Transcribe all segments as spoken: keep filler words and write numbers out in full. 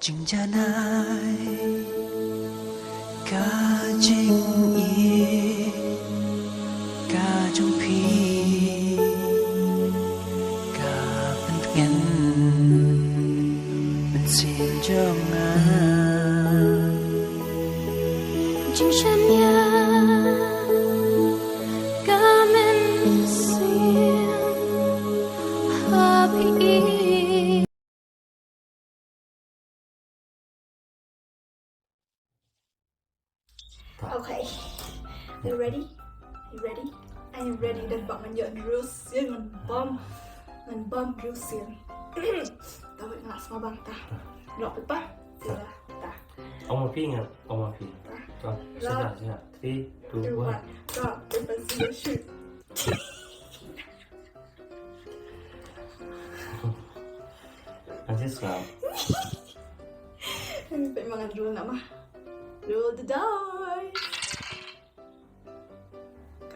Jingjanai ka jingïeit ka jong phi ka pyntngen mynsiem jong nga. Jingshaniah ka mynsiem ha phi. Okay. You ready? You ready? Are you ready? Dan bak ngan ïoh rusin ngan bam. Ngan bam rusin. Tahu ngan semua bang ta. Rock paper. Sila ta. Ong ma phi ngan, ong ma phi. Ta. Ta. Sila, sila. Three, two, one. Rock paper scissors shoot. Kan sisram. Peit ma ngan roll namar. Roll the dice.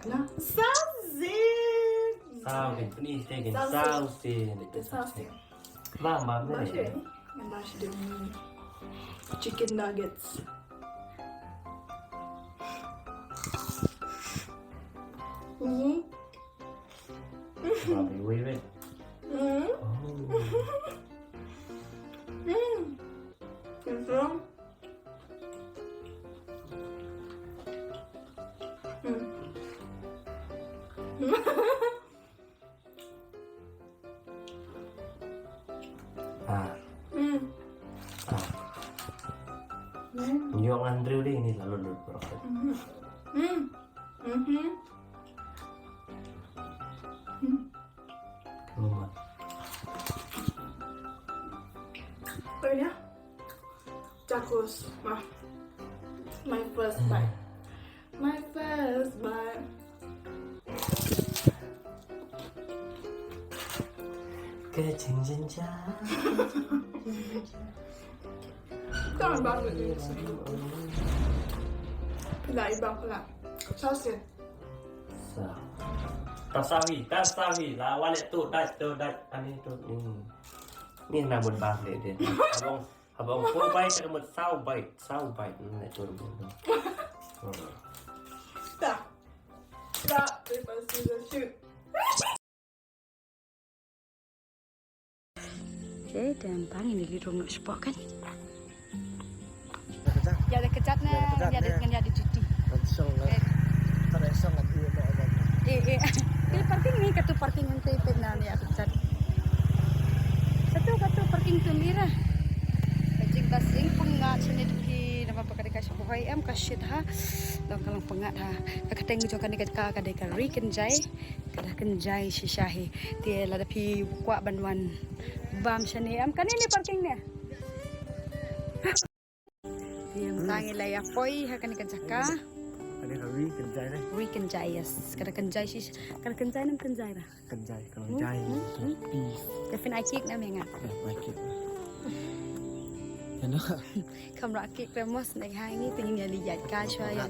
Kana saw zien. Saw zien. Pynïaid te kan saw zien. Te saw zien. Bam, bam, bam. Bam sien. Ngan bam sien. Chicken nuggets. Mhm. Bobby Weaving. Mm. Oh. Mm. It's wrong. Mm. Ah. Mm. Ah. Mm. Nyok ngan driu deh ini lalu lut. Mm. Mm. Mhm. Hmm. Rumah. Pokoknya, Jacques, mah. My first bite. My first bite. Kacang jenjang. Jangan bangun ni. Pula, ibang pula. Sausage. Sa. Tasawi, tasawi. La wale tu, dai, tu, dai. Ani tu, ni. Ni na bun bang deh, deh. Abang, abang four bite, ka mut saw bite, saw bite. Hmm, itu tu. Hmm. Ta. Ta, paper, scissors, shoot. Okay, dan bang ini di rumah sepok kan. Ïa da kejat na, ïa da kejat na, ïa da duty. Langsung lah. Eh. Tak ada esong lah, dia nak abang. Eh, eh. Di parking ni, katu parking nanti pet na ni aku cat. Katu, katu parking tu ni lah. Kajing basing pengat sini duty nama pakade ka shuhoi em ka shit ha. Long ka long pengat ha. Ka kateng jong kane ka ka dei ka ri kynjai. Ka da kynjai shisha hi. Te lada phi kwah ban wan bam shane em kane ne parking ne. Te mynta ngi la ïa poi ha kane ka jaka. Kane ka ri kynjai ne. Ri kynjai, yes. Ka da kynjai shisha. Ka da kynjai ne em kynjai ra. Kynjai, kynjai. Hmm, hmm, hmm. Peace. Ka phin ai kick ne em ïa nga. Ïa, ai kick. Ïa no. Kamra kick re mos ne ha ngi te ngin ïa leit ïaid ka shwa ïa.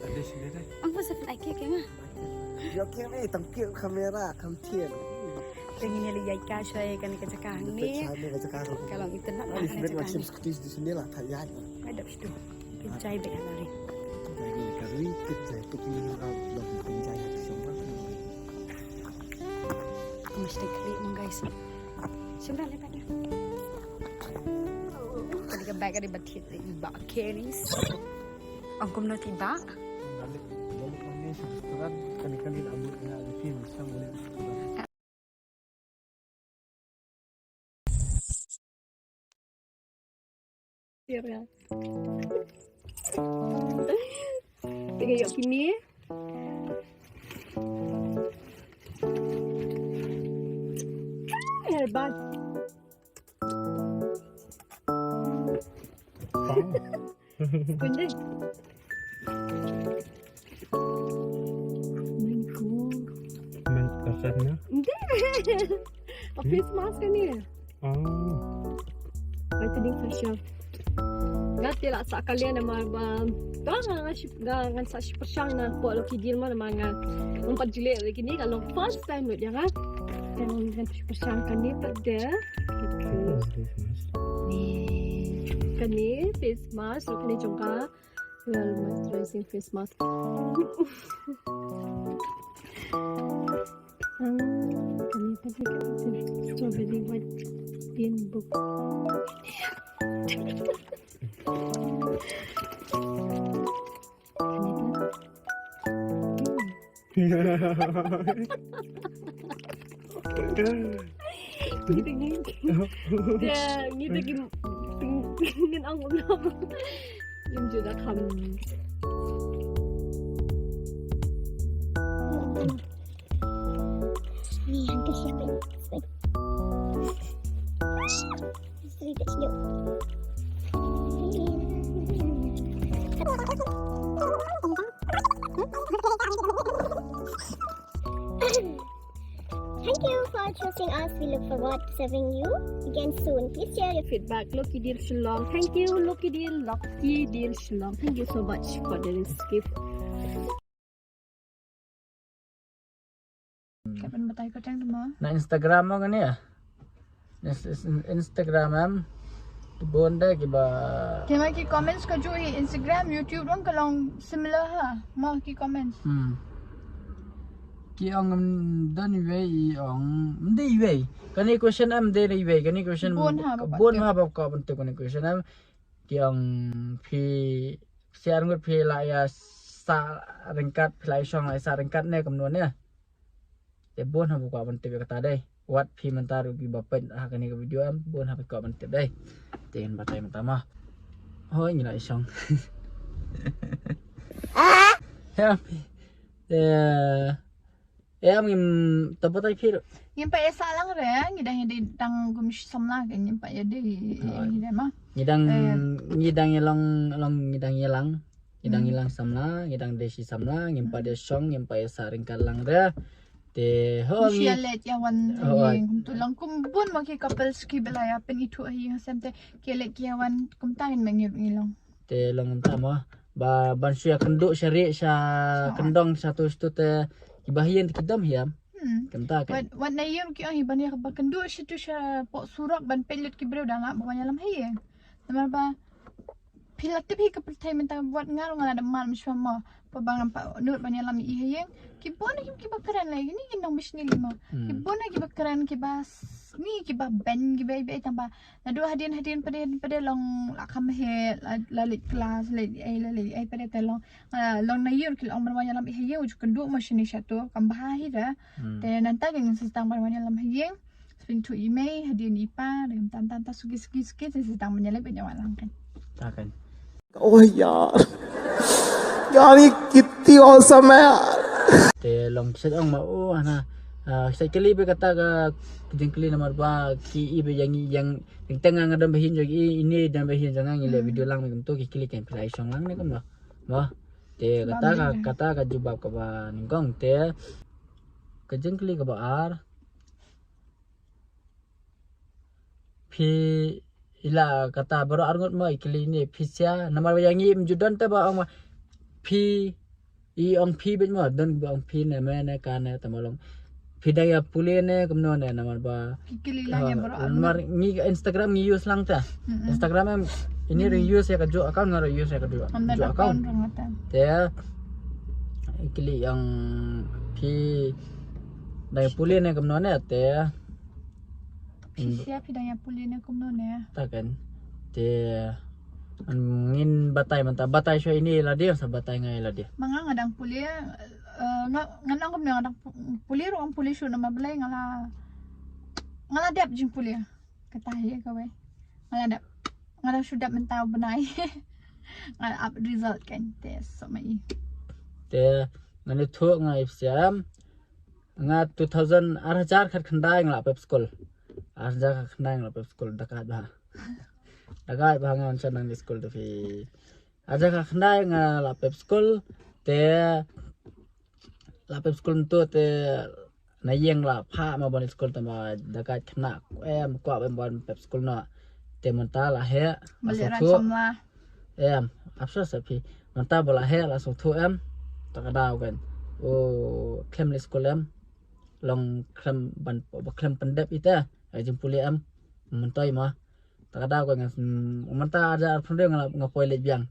Ang pas phin ai kick ïa nga. Ïa kick ne tang kick kamera kam thian. Te ngin ïa leit ïaid ka shwa ïa kane ka jaka hangne. Ka long internet. Ai dap shitu. Kynjai bad ha lari. Kynjai bad ha lari. Kynjai bad ha lari. Mesti klik mong guys. Sembra lepas ni. Tadi ka bag ada batit ibak kenis. Ang kumno tibak? Balik, balik kami sa restaurant, kali-kali nak buat nak ada film, sa boleh restaurant. Tengok kini. Hebat. Kuning. Mengko. Mengko sana. Face mask kan ni. Oh. Whitening facial. Nga te la sa kalian nama ba. Nga nga sa shi pyrshang na pok loki deal ma nama nga. Empat jilid lagi ni kalau first time lut ya nga. Kan nga sa shi pyrshang kan ni pada. Ni. kane face mask, kane jong ka, well, moisturizing face mask. Ah, kane ka strawberry white bean book. Ngi da ngi da ngi da ki ngin ong um. Ngim ju da kham. Ni han ka siapa ni? Sweet as you. Thank you for choosing us. We look forward to serving you again soon. Please share your feedback. Lucky Deal Shillong. Thank you, Lucky Deal, Lucky Deal Shillong. Thank you so much for this gift. Kaban batai ko tang ma. Na Instagram mo kane ya? Ins- ins- Instagram em. Tu bun de kiba. Kema ki comments ka ju hi Instagram, YouTube dong ka long similar ha. Ma ki comments. Hmm. Ki ong em don iwei i ong. Mde iwei. Kane question em de iwei. Kane question. Bun ha ba bun pat ha ba ko ban tu kane question em. Ki ong phi siar ngut phi la ya sa ryngkat phi la ya shong la ya sa ryngkat ne kumno ne. Te bun ha ba kwah ban tip ïa kata dei. Wat phi mynta ruh kiba peit ha kane ka video em bun ha ba kwah ban tip dei. Te ngin batai mynta ma. Hoi ngi la ya shong. Ya phi. Te Em ngim to batai phi ruh. Ngim pat ïa sah lang re, ngi dang ïa dei tang kum shi samla ke ngim pat ïa dei. Oh. Ïa dei ma. Ngi dang eh. Ngi dang ïa long long ngi dang ïa lang. Ngi dang ïa lang samla, ngi dang dei shi samla, ngim pat ïa shong, ngim pat ïa sah ryngkat lang re. Te ho ngi. Shi ïa leit ïa wan. Ho. Ïa kum tu long kum bun ma ki couples ki ba la ïa pynithuh ha ïing ha sem te ki ïa leit ki ïa wan kumta ngin ma ngi ruh ngi long. Te long mynta mo ba ban shu ïa kynduh sha rieh sha kyndong sha tu sha tu te kiba ha ïing te ki dom hi em. Hmm. Kumta kan. Wat wat na ïing ki ong hi ban ïa ba kynduh sha tu sha poh surok ban peit lut ki briew da lah ba wan ïalam ha ïing. Namar ba phi la tip hi ka pyrthei mynta wat nga ruh nga la da man mynshuwa mo. Ba ba ngam pat nud ban ïalam ïa i ha ïing. Ki bun na ki ba kren lei kine ki nong bishni lei mo. Hmm. Ki bun na ki ba kren ki ba s- ni ki ba ben ki ba ibai tang ba. Naduh hadien hadien pat de pat de long la kham he la la leit klas leit ei la leit ei pat de te long. Ah, long na ïur ki long ban wan ïalam i ha ïing u ju kynduh mo shini sha tu kam bha hi da. Hmm. Te nangta ka ngin sa tang ban wan ïalam ha ïing. Spring tu i mei hadien i pa de tam tam ta suki suki suki te sa tang ban ïalep ban ïawan lang kan. Ta kan. Oh यार, यार ये कितनी औसम है यार. Te long ki sa ong ma oh hana. Ah, ki sa kylli ba kata ka ki jingkylli namar ba ki i ba ïa ngi ïa ngi teng teng nga dang ba hin jong i ini dang ba hin jong nga ngi leh video lang me kumto ki kylli kan phi la i shong lang ne kumno. Mo. Te kata ka kata ka jubab kaba nyngkong te ka jingkylli kaba ar. Phi i la kata baroh arngut mo i kylli ne phi sia namar ba ïa ngi im ju don te ba ong ma phi i ong phi beit mo don ba ong phi ne me ne ka ne te mo long phi dang ïa pule ne kumno ne namar ba ki kylli lang ïa baroh arngut. Namar ngi Instagram ngi use lang te. Mm-mm. Instagram em ini ring use ïa ka ju account nga ring use ïa ka ju account. Te i kylli ïa phi dang ïa pule ne kumno ne te. Phi sia phi dang ïa pule ne kumno ne. Ta kan. Te ngin batai mynta batai shuwa ine lade sa batai nga ïa lade. Ma nga nga dang pule eh, nga nga nang kumne nga dang pu- pule ruh nga pule shuh namar balei nga la nga la dep jingpule. Kata hi kawei. Nga la dep nga dang shu dep mynta u bnai. Nga la ap result kan te so ma i. Te nga ne thok nga ip siam. Nga two thousand ar hajar khat khyndai nga la pep skul. Ar hajar khat khyndai nga la pep skul da kait bha. Da kait bha nga wan sha nang di skul da phi. Ar hajar khat khyndai nga la pep skul te la pep skul ntu te na ïeng la pha ma ban skul te ma da kait khna em kwah ban ban pep skul na te mynta la he. Malik ran samla. Em, ap sha sa phi. Mynta ba la heh la sngewthuh em. Ta ka daw kan. O khlem leit skul em. Long khlem ban ba khlem pyndep ita. Ai jingpule em. Mynta i ma. Ta ka daw ko nga, mm, mynta ar hajar arphew hynriew nga la, nga poi leit biang.